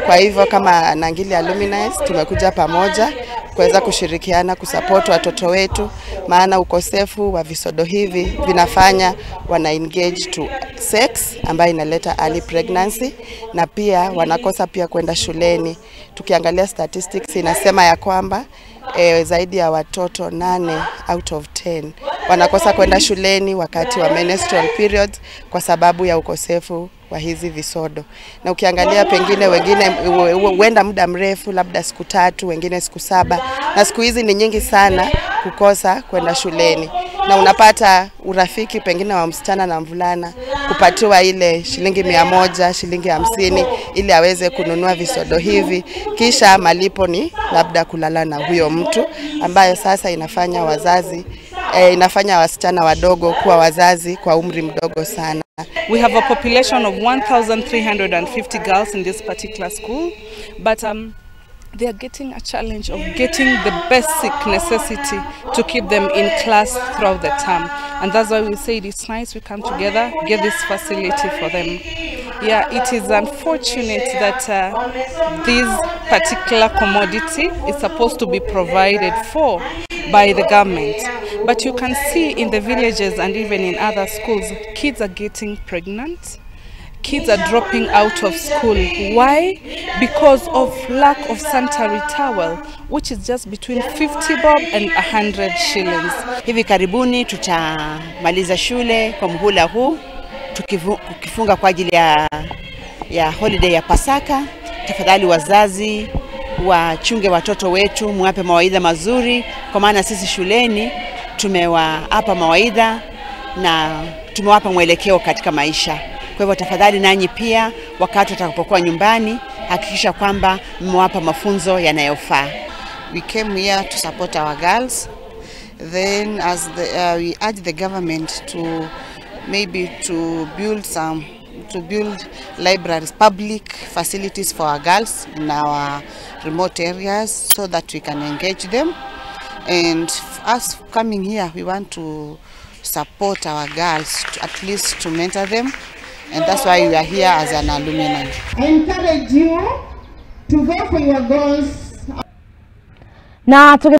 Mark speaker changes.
Speaker 1: Kwa hivyo kama Nangili Alumni tumekuja pamoja kuweza kushirikiana kusupport watoto wetu, maana ukosefu wa visodo hivi vinafanya wana engage to sex ambayo inaleta early pregnancy, na pia wanakosa pia kwenda shuleni. Tukiangalia statistics inasema ya kwamba zaidi ya watoto 8 out of 10 wanakosa kwenda shuleni wakati wa menstrual periods kwa sababu ya ukosefu wa hizi visodo. Na ukiangalia pengine wengine huenda muda mrefu, labda siku 3, wengine siku 7, na siku hizi ni nyingi sana kukosa kwenda shuleni. Na unapata urafiki pengine wa msichana na mvulana kupatiwa ile shilingi 100, shilingi 50 ili aweze kununua visodo hivi, kisha malipo ni labda kulala na huyo mtu, ambayo sasa inafanya wazazi inafanya wasichana wadogo kuwa wazazi kwa umri mdogo sana.
Speaker 2: We have a population of 1,350 girls in this particular school, but they are getting a challenge of getting the basic necessity to keep them in class throughout the term. And that's why we said it's nice we come together, get this facility for them. Yeah, it is unfortunate that this particular commodity is supposed to be provided for by the government. But you can see in the villages and even in other schools, kids are getting pregnant. Kids are dropping out of school. Why? Because of lack of sanitary towel, which is just between 50 bob and 100 shillings.
Speaker 3: Hivi karibuni tutamaliza shule kwa muhula huu, tukifunga kwa ajili ya holiday ya Pasaka. Tafadhali wazazi wachunge watoto wetu, muwape mawaidha mazuri, kwa maana sisi shuleni tumewapa mawaidha na tumewapa mwelekeo katika maisha. Kwa hivyo tafadhali nanyi pia wakati watakapokuwa nyumbani hakikisha kwamba mmewapa mafunzo yanayofaa.
Speaker 4: We came here to support our girls. Then as we urge the government to maybe to build libraries, public facilities for our girls in our remote areas so that we can engage them. And us coming here, we want to support our girls, at least to mentor them. And that's why we are here as an alumni.
Speaker 5: I encourage you to go for your goals.
Speaker 6: Na